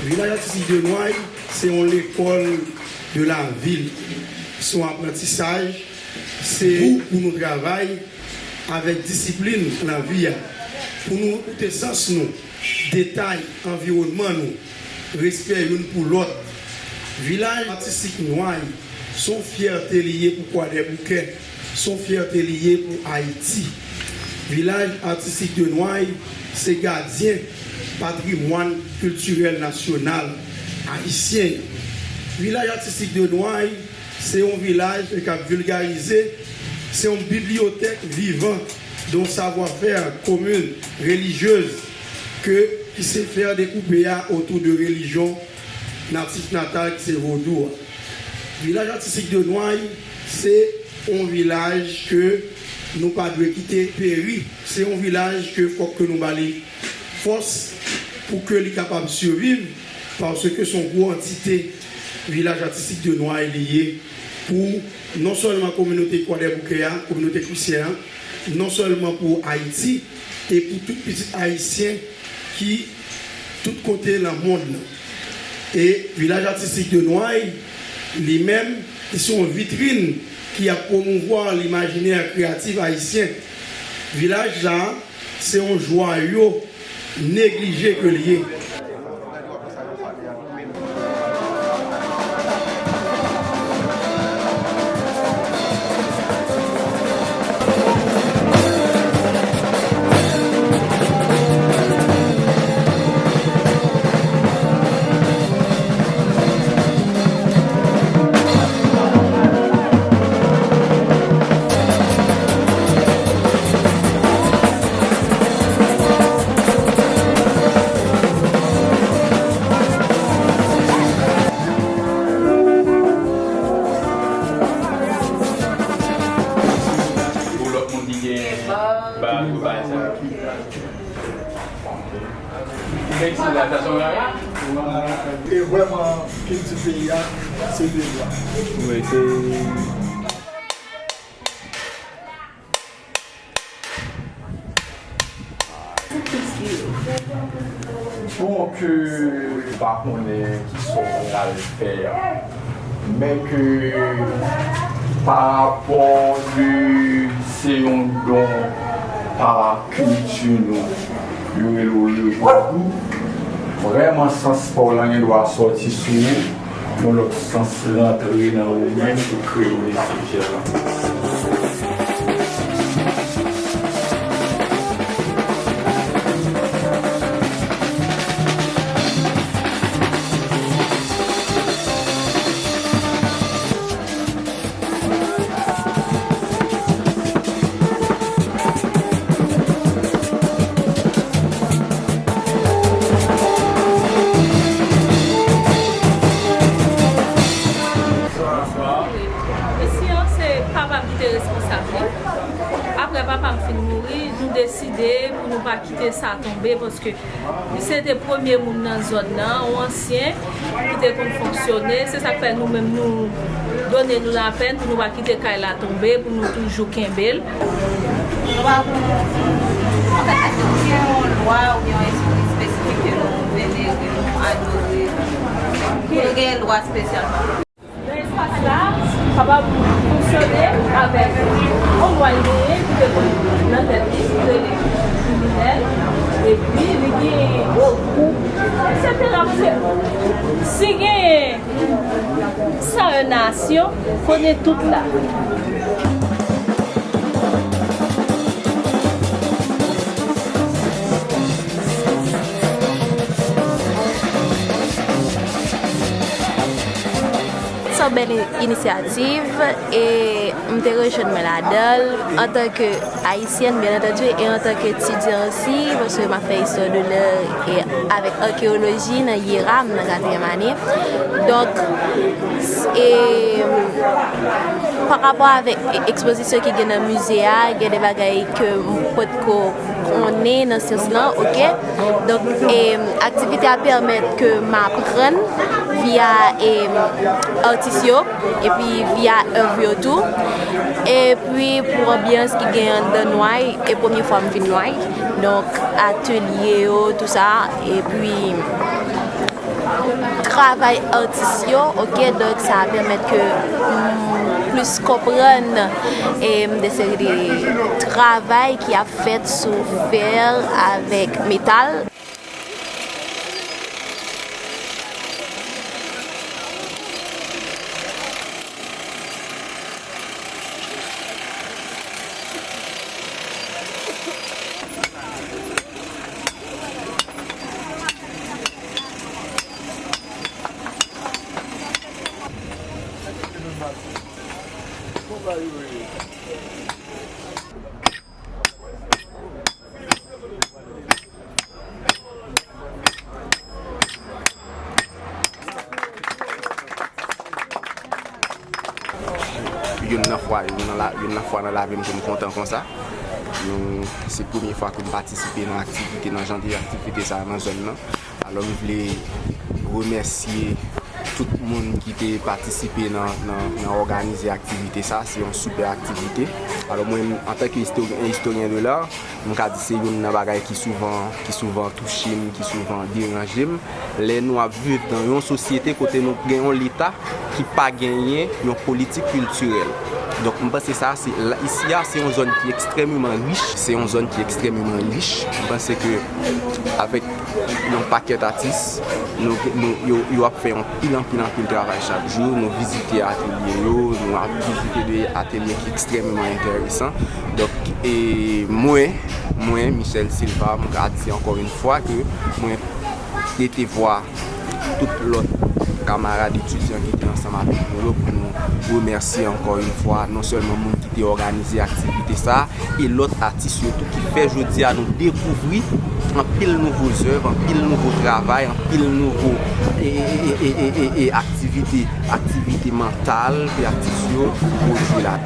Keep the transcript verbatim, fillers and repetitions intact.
Vilaj Atistik de Nway se yon lekòl de lavil. Se yon aprantisaj, se pou nou travay avèk disiplin nan vi a, pou nou koute sans nou, detay anviwònman nou, respè youn pou lòt. Vilaj Atistik Nway se yon fyète li ye pou Kwadèboukè, se yon fyète li ye pou Ayiti. Vilaj Atistik de Nway se gadyen patrimwàn kiltirèl nasyonal ayisyen an. Vilaj Atistik de Nway se yon vilaj k ap vilgarize, se yon bibliyotèk vivan de yon savwafè komin relijyez ke, ki se fè dekoupe a otou de relijyon natif natal ki se vodou a. Vilaj Atistik de Nway se yon vilaj ke nou pa dwe kite peri. Se yon vilaj ke fòk ke nou ba li fòs pou ke li kapab siviv, paske se yon gwo antite Vilaj Atistik de Nway li ye pou non sèlman kominote Kwadèboukè a, kominote krisyen an, non sèlman pou Ayiti, e pou tout pitit ayisyen ki tout kote nan mond lan. E Vilaj Atistik de Nway, li menm, li se yon vitrin ki ap pwomouvwa limajinè kreyatif ayisyen. Vilaj la, se yon jwayo neglije ke l ye. Pou lòt moun ki gen bag ou bagay sa yo. Ki fè isit la, sa se yon rare? E vrèman, kilti peyi a, se de lwa. Wi, se Bon, ke m pa konnen kisa w pral fè a, men ke pa rapò de se yon don pa kilti nou, yo rele w le vodou, vrèman sans pa w lan gen dwa sòti sou ou. Yon lòt sans rantre nan ou menm pou kreye yon mesye djèl lan. Isi an, se papa m ki te responsab li. Apre papa m fin mouri, nou deside pou nou pa kite sa tonbe, paske li se te premye moun nan zòn nan, yon ansyen ki te konn fonksyone. Se sa k fè nou menm nou done nou lapèn pou nou pa kite kay la tonbe, pou nou toujou kenbe l. Nou pa konn, anfèt, èske nou gen yon lwa oubyen yon espri espesifik ke nou venere, nou adore, pou nou gen lwa espesyalman? Nan espas la, kapab fonksyone avèk yon lwa l genyen ki te konn nan tèt li, ki rele kriminèl, epi li gen gwo kou, etsetera. Paske si genyen san yon nasyon, konnen tout la. Se yon bèl inisyativ e m te rejwenn mwen ladan l antanke ayisyèn, byen antandi, e antanke etidyan osi, paske m ap fè istwa de lè e avèk akeyoloji nan yeram nan katriyèm ane. Donk, e, pa rapò avèk e-, ekspozisyon ki gen nan mize a, gen de bagay ke m potko konnen nan syans lan, oke? Donk, e, aktivite a pèmèt ke m aprann via, e, atis yo, epi via èv yo tou. Epi pou anbyans ki gen anndan Nway, e premye fwa m vin Nway. Donk, atelye yo, tou sa, epi travay atis yo, oke, donk sa pèmèt ke m plis konprann e de seri de travay ki ap fèt sou fè avèk metal. Youn nan fwa, youn nan la, youn nan fwa nan lavi m ke m kontan konsa. Nou, se premye fwa ke m patisipe nan aktivite, nan jan de aktivite sa a nan zòn nan. Alò, m vle remèsye tout moun ki te patisipe nan, nan, nan òganize aktivite sa. Se yon sipè aktivite. Alò, mwen, antanke istoryen, istoryen de l'art, m ka di se youn nan bagay ki souvan, ki souvan touche m, ki souvan deranje m. Lè nou ap viv nan yon sosyete kote nou gen yon Leta ki pa genyen yon politik kiltirèl. Donk, m panse sa, se, la, isi a, se yon zòn ki ekstrèmeman rich. Se yon zòn ki ekstrèmeman rich. M panse ke avèk yon pakèt atis, nou, nou, yo, yo ap fè anpil, anpil, anpil travay chak jou. Nou vizite atelye yo, nou ap vizite de atelye ki ekstrèmeman enteresan. Donk, e mwen, mwen, Michel Silva, m ka di ankò yon fwa ke mwen rete vwa tout lòt kamarad etidyan ki te ansanm avèk nou yo pou nou remèsye ankò yon fwa non sèlman moun ki te òganize aktivite sa a, e lòt atis yo tou ki fè jodi a nou dekouvri anpil nouvo zèv, anpil nouvo travay, anpil nouvo e, e, e, e, e, e aktivite, aktivite mantal ke atis yo pwodui la.